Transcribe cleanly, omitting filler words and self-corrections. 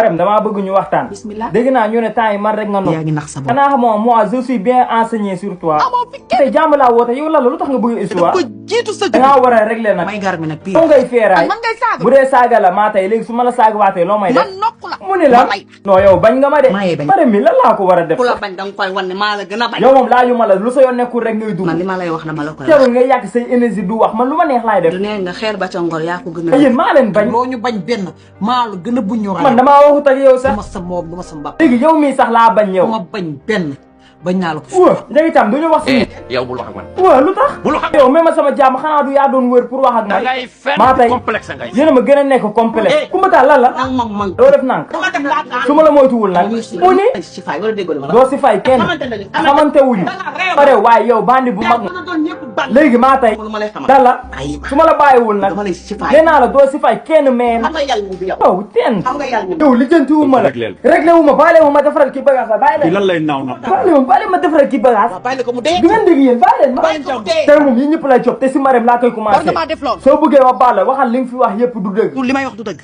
Marème damaa bëgg ñu waxtaan. bismillah dégg naa ñu ne temps yi man rek nga nopp. yaa ngi nax sa bopp. xanaa xamoo moi je suis bien enseigné sur toi. tey jàmm laa woote yow lan la lu tax nga bëgg histoire. ko jiitu sa dangaa war a régler nag. may gar mi nag pire. soo ngay feeraay man ngay saaga. bu dee saaga la maa tey léegi su ma la saaga waatee loo may def. man nokku la mu ne la non yow bañ nga ma de. maa bañ Marème mi lan laa ko war a def. ku la bañ danga koy wan ne maa la gën a bañ. yow moom laaju ma la lu sa yoon nekkul rek ngay dugg. man li ma lay wax dama la koy wax. jarul ngay yàq say énergie du wax man lu ma neex laay def. du nee nga xeer ba ca ngor yaa ko gën a. yéen maa leen bañ. loo ñu bañ benn maa la gën a buñ ñu man damaa waxut ak yow sax. duma sa moom duma sa mbab. léegi yow mii sax laa bañ yow. duma bañ benn bañ naa la ko. wa léegi tam duñu wax si. yow bul wax ak man. wa lu tax. bul wax ak yow même sama jàmm xanaa du yaa doon wër pour wax ak man. ngay fenn maa tey complexe ngay. yéen a ma gën a nekk complexe. ku ma taal lan la. man doo def nànk. su ma la moytuwul nag. mu ni si fay wala déggoo doo si fay kenn. xamante wuñu. pare waaye yow bandi bu mag nga. léegi maa tey. dal la su ma la bàyyiwul nag. nee naa la doo si fay kenn mais. yow teen. yow lijjanti wu ma la. réglé wu ma baale ma defaral ki bagage la bàyyi leen. lan lay naaw na. baale ma defaral ki bagage. bàyyi ko mu dee. du ngeen dégg yéen bàyyi leen ma. tey moom yi ñëpp lay jox te si Marème laa koy commencé. soo bëggee ma baal la waxal li nga fi wax yëpp du dëgg. li may wax du dëgg.